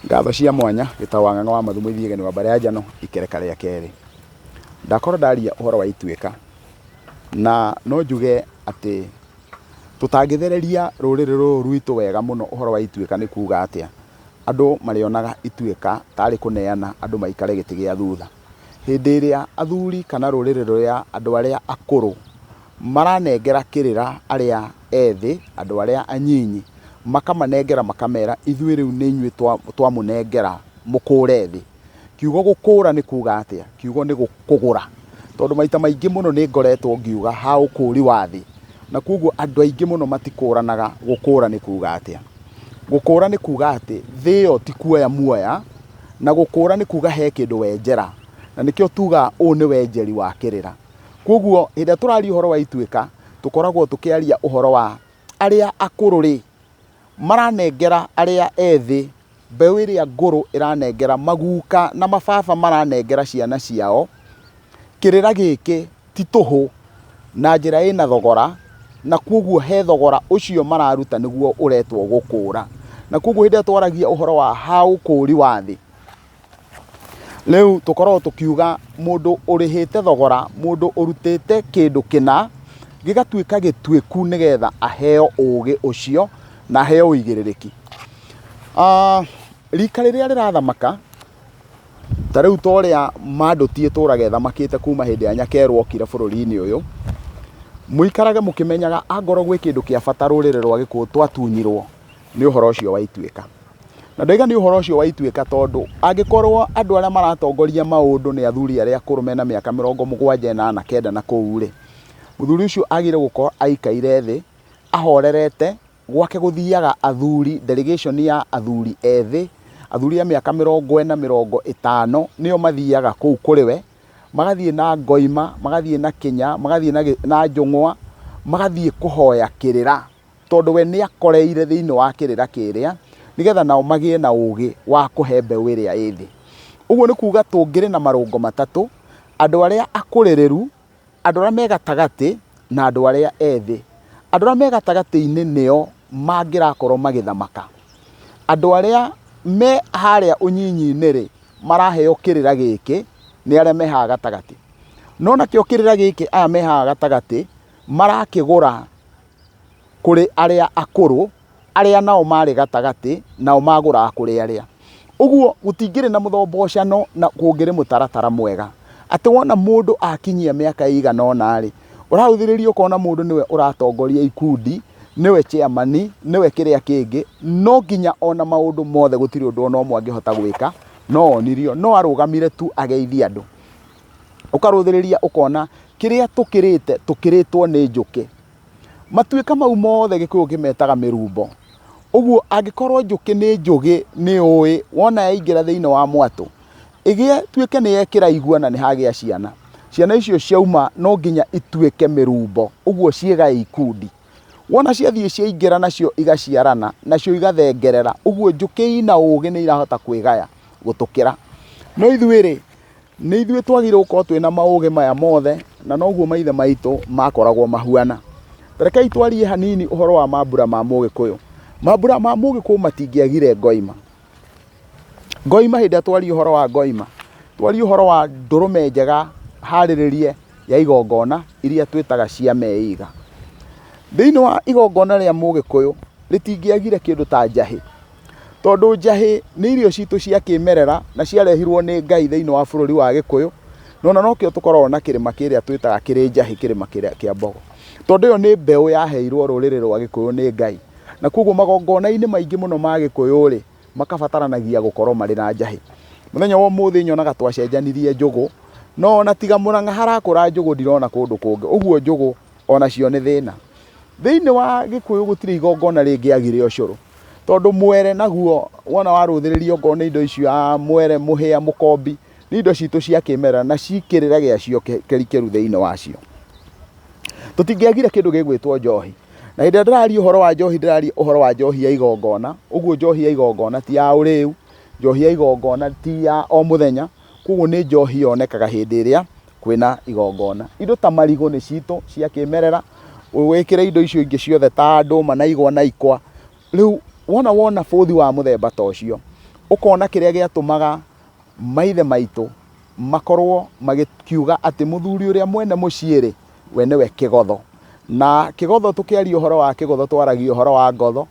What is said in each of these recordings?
Ngatho cia mwanya gĩtaũ wa Ng'ang'a wa Mathu Mũithiegeni wa mbarĩ ya Njano ikereka rĩa kerĩ. Ndakorwo ndaria ũhoro wa ituĩka na no njuge atĩ tũtangĩthereria rũrĩrĩ rũrũ rwitũ wega mũno ũhoro wa ituĩka nĩ kuga atĩa, andũ marĩonaga ituĩka tarĩ kũneana andũ maikare gĩtĩ gĩa thutha. Hĩndĩ ĩrĩa athuri kana rũrĩrĩ rũrĩa andũ arĩa akũrũ maranengera kĩrĩra arĩa ethĩ, andũ arĩa anyinyi, makamanengera makamera ithuĩ rĩu nĩ inyuĩ twamũnengera mũkũre thĩ. Kiugo gũkũra nĩ kuga atĩa? Kiugo nĩ kũgũra. Tondũ maita maingĩ mũno nĩ ngoretwo ngiuga ha ũkũri wa thĩ, na koguo andũ aingĩ mũno matikũranaga gũkũra nĩ kuga atĩa. Gũkũra nĩ kuga atĩ thĩ ĩyo ti kuoya muoya, na gũkũra nĩ kuga he kĩndũ wenjera, na nĩkĩo tugaga ũũ nĩ wenjeri wa kĩrĩra. Koguo hĩndĩ ĩrĩa tũraria ũhoro wa ituĩka, tũkoragwo tũkĩaria ũhoro wa arĩa akũrũ rĩ, maranengera arĩa ethĩ, mbeũ ĩrĩa ngũrũ ĩranengera maguka na mababa maranengera ciana ciao, kĩrĩra gĩkĩ ti tũhũ na njĩra ĩna thogora, na koguo he thogora ũcio mararuta nĩguo ũretwo gũkũra. Na koguo hĩndĩ ĩrĩa twaragia ũhoro wa ha ũkũri wa thĩ, Rĩu tũkoragwo tũkiuga mũndũ ũrĩhĩte thogora, mũndũ ũrutĩte kĩndũ kĩna, gĩgatuĩka gĩtuĩku nĩgetha aheo ũgĩ ũcio na aheo ũigĩrĩrĩki. Rika rĩrĩa rĩrathamaka, ta rĩu ta ũrĩa Manduti ĩtũraga ĩthamakĩte kuma hĩndĩ ĩrĩa Nyakerũ okire bũrũri-inĩ ũyũ, mũikarage mũkĩmenyaga angorwo gwĩ kĩndũ kĩa bata rũrĩrĩ rwa Gĩkũyũ twatunyirwo, nĩ ũhoro ũcio wa Ituĩka. Na ndoiga nĩ ũhoro ũcio wa Ituĩka tondũ angĩkorwo andũ arĩa maratongoria maũndũ nĩ athuri arĩa akũrũ mena mĩaka 70, 80, 90 na kũu rĩ, mũthuri ũcio agĩrĩire gũkorwo aikaire thĩ, ahorerete, gwake gũthiaga athuri, delegation ya athuri ethĩ, athuri a mĩaka 40, 50 nĩo mathiaga kũu kũrĩ we, magathiĩ na ngoima, magathiĩ na kĩnya, magathiĩ na njũng'wa, magathiĩ kũhoya kĩrĩra. Tondũ we nĩakoreire thĩinĩ wa kĩrĩra kĩrĩa, nĩgetha nao magĩe na ũũgĩ wa kũhe mbeũ ĩrĩa ĩ thĩ. Ũguo nĩ kuuga tũngĩrĩ na marũngo matatũ, andũ arĩa akũrĩrĩru, andũ arĩa me gatagatĩ, na andũ arĩa ethĩ. Andũ arĩa me gatagatĩ-inĩ nĩo mangĩrakorwo magĩthamaka. Andũ arĩa me harĩa ũnyinyi-inĩ-rĩ, maraheo kĩrĩra gĩkĩ nĩ arĩa me haha gatagatĩ. No nakĩo kĩrĩra gĩkĩ aya me haha gatagatĩ marakĩgũra kũrĩ arĩa akũrũ, arĩa nao marĩ gatagatĩ, nao magũraga kũrĩ arĩa. Ũguo gũtingĩrĩ na mũthombocano na kũngĩrĩ mũtaratara mwega. Atĩ wona mũndũ akinyia mĩaka ĩigana ũna rĩ, ũrarũthĩrĩria ũkona mũndũ nĩwe ũratongoria ikundi, nĩwe chairman, nĩwe kĩrĩa kĩngĩ, no nginya ona maũndũ mothe gũtirĩ ũndũ ona ũmwe angĩhota gwĩka, no onirio, no arũgamire tu ageithie andũ. Ũkarũthĩrĩria ũkona kĩrĩa tũkĩrĩte, tũkĩrĩtwo nĩ njũkĩ. Matuĩka mau mothe Gĩkũyũ kĩmetaga mĩrumbo. Ũguo angĩkorwo njũkĩ nĩ njũgĩ nĩ ũĩ wona yaingĩra thĩinĩ wa mwatũ, ĩgĩe tuĩke nĩ yekĩra igua na nĩ hagĩa ciana, ciana icio ciauma no nginya ituĩke mĩrumbo, ũguo ciĩgae ikundi. Wona ciathiĩ ciaingĩra nacio igaciarana, nacio igathengerera, ũguo njũkĩ ina ũgĩ nĩ irahota kwĩgaya gũtũkĩra. No ithuĩ rĩ, Nĩ ithuĩ twagĩrĩirwo gũkorwo twĩna maũgĩ maya mothe, na noguo maithe maitũ makoragwo mahuana. Ta rekei twarie hanini ũhoro wa mambura ma mũgĩkũyũ. Mambura ma mũgĩkũyũ matingĩagire ngoima. Ngoima hĩndĩ ĩrĩa twaria ũhoro wa ngoima, twaria ũhoro wa ndũrũme njega harĩrĩrie ya igongona iria twĩtaga cia meiga. Thĩinĩ wa igongona rĩa mũgĩkũyũ rĩtingĩagire kĩndũ ta njahĩ. Tondũ njahĩ nĩ irio citũ cia kĩmerera na ciarehirwo nĩ Ngai thĩinĩ wa bũrũri wa Gĩkũyũ, na ona nokĩo tũkoragwo na kĩrĩma kĩrĩa twĩtaga kĩrĩ njahĩ kĩrĩma kĩrĩa kĩa Mbogo. Tondũ ĩyo nĩ mbeũ yaheirwo rũrĩrĩ rwa Gĩkũyũ nĩ Ngai. Na koguo magongona-inĩ maingĩ mũno ma Gĩkũyũ rĩ, makabataranagia gũkorwo marĩ na njahĩ. Mũthenya wa ũmũthĩ nyonaga twacenjanirie njũgũ, no ona tiga Mũrang'a harakũra njũgũ ndirona kũndũ kũngĩ. Ũguo njũgũ onacio nĩ thĩna. Thĩinĩ wa Gĩkũyũ gũtirĩ igongona rĩngĩagire ũcũrũ, tondũ mwere naguo wona warũthĩrĩria okorwo nĩ indo icio mwere, mũhĩa, mũkombi, nĩ indo citũ cia kĩmerera na ci kĩrĩra gĩacio kĩrikĩru thĩinĩ wacio. Tũtingĩagire kĩndũ gĩgwĩtwo njohi, na hĩndĩ ĩrĩa ndĩraria ũhoro wa njohi ndĩraria ũhoro wa njohi ya igongona, ũguo njohi ya igongona ti ya ũrĩu, njohi ya igongona ti ya o mũthenya, koguo nĩ njohi yonekaga hĩndĩ ĩrĩa kwĩna igongona. Indo ta marigũ nĩ citũ cia kĩmerera, wĩkĩre indo icio ingĩ ciothe ta ndũma na igwa na ikwa. Rĩu wona wona bũthi wa mũthemba ta ũcio, Ũkona kĩrĩa gĩatũmaga maithe maitũ makorwo magĩkiuga atĩ mũthuri ũrĩa mwene mũciĩ-rĩ, we nĩwe kĩgotho. Na kĩgotho tũkĩaria ũhoro wa kĩgotho twaragia ũhoro wa ngotho,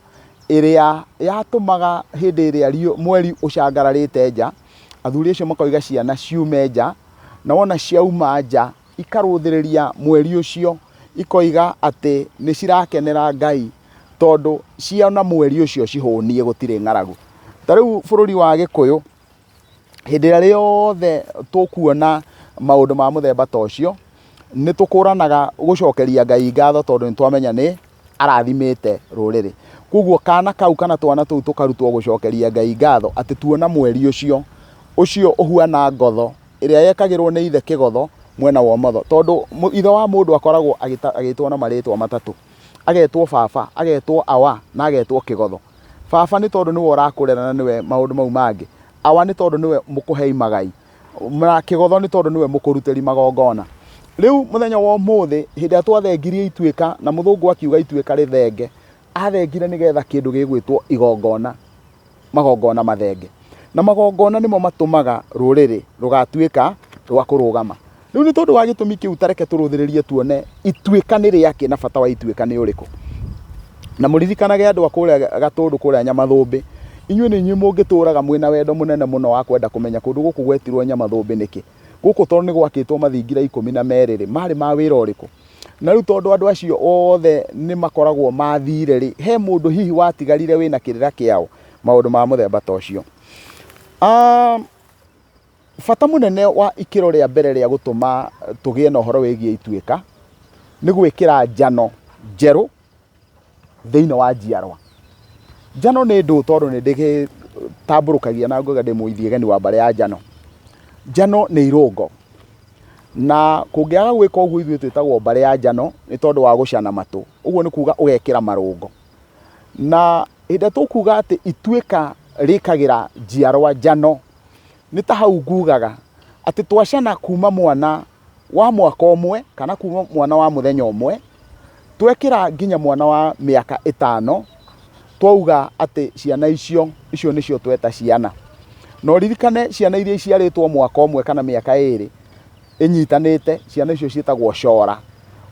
ĩrĩa yatũmaga hĩndĩ ĩrĩa mweri ũcangararĩte nja, athuri acio makoiga ciana ciume nja, na wona ciauma nja, ikarũthĩrĩria mweri ũcio, ikoiga atĩ nĩ cirakenera Ngai tondũ ciona mweri ũcio cihũniĩ gũtirĩ ng'aragu. Ta rĩu bũrũri wa Gĩkũyũ, hĩndĩ ĩrĩa rĩothe tũkuona maũndũ ma mũthemba ta ũcio, nĩ tũkũranaga gũcokeria Ngai ngatho tondũ nĩ twamenya nĩ arathimĩte rũrĩrĩ. Koguo kana kau kana twana tũu tũkarutwo gũcokeria Ngai ngatho atĩ tuona mweri ũcio, ũcio ũhuana ngotho ĩrĩa yekagĩrwo nĩ ithe kĩgotho mwena wa ũmotho. Tondũ ithe wa mũndũ akoragwo agĩtwo na marĩtwa matatũ, agetwo baba, agetwo awa na agetwo kĩgotho. Baba nĩ tondũ nĩwe ũrakũrera na nĩwe maũndũ mau mangĩ. Awa nĩ tondũ nĩwe mũkũhei magai. Na kĩgotho nĩ tondũ nĩwe mũkũrutĩri magongona. Rĩu mũthenya wa ũmũthĩ hĩndĩ ĩrĩa twathengirie ituĩka na mũthũngũ akiuga ituĩka rĩthenge, athengire nĩgetha kĩndũ gĩgwĩtwo igongona, magongona mathenge. Na magongona nĩmo matũmaga rũrĩrĩ rũgatuĩka rwa kũrũgama. Rĩu nĩ tondũ wa gĩtũmi kĩu ta reke tũrũthĩrĩrie tuone ituĩka nĩ rĩakĩ na bata wa ituĩka nĩ ũrĩkũ. Na mũririkanage andũ a kũrĩa Gatũndũ kũrĩa Nyamathũmbĩ, inyuĩ nĩ inyuĩ mũngĩtũraga mwĩna wendo mũnene mũno wa kwenda kũmenya kũndũ gũkũ gwetirwo Nyamathũmbĩ nĩkĩ. Gũkũ tondũ nĩ gwakĩtwo mathingira 12 rĩ, marĩ ma wĩra ũrĩkũ? Na rĩu tondũ andũ acio othe nĩ makoragwo mathire rĩ, he mũndũ hihi watigarire wĩna kĩrĩra kĩao? Maũndũ ma mũthemba ta ũcio. Bata mũnene wa ikĩro rĩa mbere rĩa gũtũma tũgĩe na ũhoro wĩgiĩ ituĩka, nĩ gwĩkĩra njano njerũ thĩinĩ wa njiarwa. Njano nĩ ndũ tondũ nĩ ndĩgĩtambũrũkagia na ngauga ndĩ mũithiĩgeni wa mbarĩ ya njano. Njano nĩ irũngo, na kũngĩaga gwĩka ũguo ithuĩ twĩtagwo mbarĩ ya njano nĩ tondũ wa gũcana matũ, ũguo nĩ kuga ũgekĩra marũngo. Na hĩndĩ ĩrĩa tũkuga atĩ ituĩka rĩkagĩra njiarwa njano, Nĩ ta hau ngugaga atĩ twacana kuma mwana wa mwaka ũmwe kana kuma mwana wa mũthenya ũmwe, twekĩra nginya mwana wa mĩaka ĩtano, twauga atĩ ciana icio, icio nĩcio tweta ciana. Na ũririkane ciana iria iciarĩtwo mwaka ũmwe kana mĩaka ĩrĩ ĩnyitanĩte, ciana icio ciĩtagwo cora.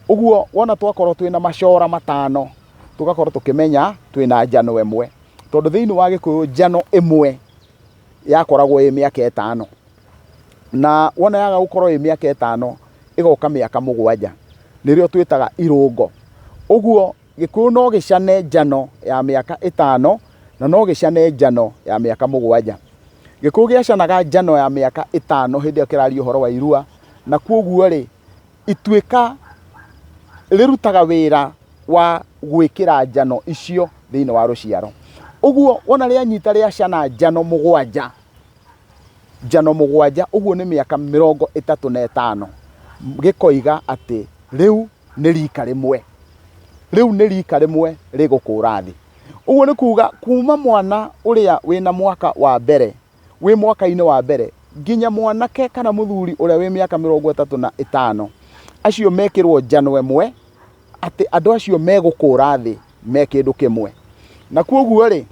Ũguo wona twakorwo twĩna macora matano, tũgakorwo tũkĩmenya twĩna njano ĩmwe. Tondũ thĩinĩ wa Gĩkũyũ njano ĩmwe yakoragwo ĩ mĩaka ĩtano. Na wona yaga gũkorwo ĩ mĩaka ĩtano, ĩgoka mĩaka mũgwanja, nĩrĩo twĩtaga irũngo. Ũguo Gĩkũyũ no gĩcane njano ya mĩaka ĩtano, na no gĩcane njano ya mĩaka mũgwanja. Gĩkũyũ gĩacanaga njano ya mĩaka ĩtano hĩndĩ ĩyo kĩraria ũhoro wa irua, na koguo rĩ, ituĩka rĩrutaga wĩra wa gwĩkĩra njano icio thĩinĩ wa rũciaro. Ũguo wona rĩanyita rĩacana njano mũgwanja, njano mũgwanja ũguo nĩ mĩaka 35, gĩkoiga atĩ rĩu nĩ rika rĩmwe, rĩu nĩ rika rĩmwe rĩgũkũra thĩ. Ũguo nĩ kuga kuma mwana ũrĩa wĩna mwaka wa mbere wĩ mwaka-inĩ wa mbere nginya mwanake kana mũthuri ũrĩa wĩ mĩaka 35, acio mekĩrwo njano ĩmwe atĩ andũ acio megũkũra thĩ me kĩndũ kĩmwe. Na kwoguo rĩ,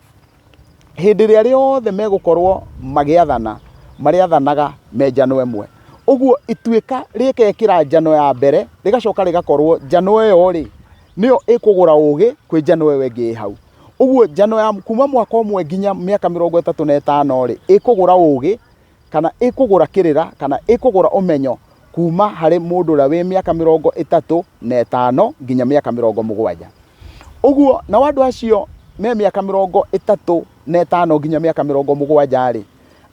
hĩndĩ ĩrĩa rĩothe megũkorwo magĩathana, marĩathanaga me njano ĩmwe. Ũguo ituĩka rĩgekĩra njano ya mbere, rĩgacoka rĩgakorwo njano ĩyo rĩ, nĩyo ĩkũgũra ũgĩ kwĩ njano ĩyo ĩngĩ ĩ hau. Ũguo njano ya kuma mwaka ũmwe nginya mĩaka 35 rĩ, ĩkũgũra ũgĩ kana ĩkũgũra kĩrĩra kana ĩkũgũra ũmenyo kuma harĩ mũndũ ũrĩa wĩ mĩaka 35 nginya mĩaka 70. Ũguo nao andũ acio me mĩaka 35 nginya mĩaka 70 rĩ,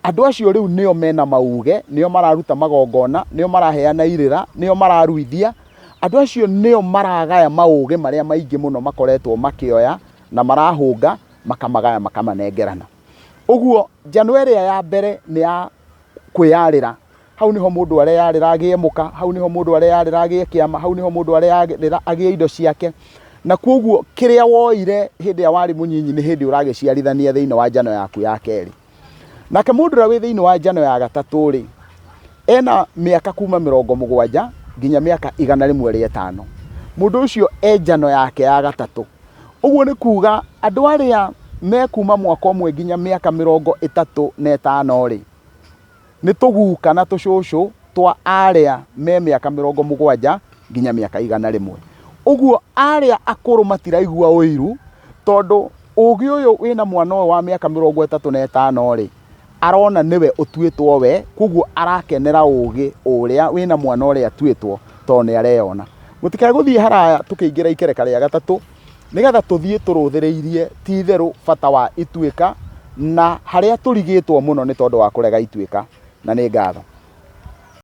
andũ acio rĩu nĩo mena mauge, nĩo mararuta magongona, nĩo maraheana irĩra, nĩo mararuithia, andũ acio nĩo maragaya maũgĩ marĩa maingĩ mũno makoretwo makĩoya na marahũnga makamagaya makamanengerana. Ũguo njano ĩrĩa ya mbere nĩ ya kwĩyarĩra, hau nĩho mũndũ areyarĩra agĩe mũka, hau nĩho mũndũ areyarĩra agĩe kĩama, hau nĩho mũndũ areyarĩra agĩe indo ciake. Na kwoguo kĩrĩa woire hĩndĩ ĩrĩa warĩ mũnyinyi nĩ hĩndĩ ũragĩciarithania thĩinĩ wa njano yaku ya kerĩ. Nake mũndũ ũrĩa wĩ thĩinĩ wa njano ya gatatũ-rĩ, ena mĩaka kuma 70 nginya mĩaka 105. Mũndũ ũcio e njano yake ya gatatũ. Ũguo nĩ kuga andũ arĩa me kuma mwaka ũmwe nginya mĩaka 35 rĩ, nĩ tũguka na tũcũcũ twa arĩa me mĩaka 70 nginya mĩaka 100. Ũguo arĩa akũrũ matiraigua ũiru, tondũ ũgĩ ũyũ wĩna mwana ũyũ wa mĩaka 35 rĩ, arona nĩwe ũtuĩtwo we, koguo arakenera ũgĩ ũrĩa wĩna mwana ũrĩa atuĩtwo, tondũ nĩ areyona. Mũtikae gũthiĩ haraya tũkĩingĩra ikereka rĩa gatatũ, nĩgetha tũthiĩ tũrũthĩrĩirie ti itherũ bata wa ituĩka na harĩa tũrigĩtwo mũno nĩ tondũ wa kũrega ituĩka. Na nĩ ngatho.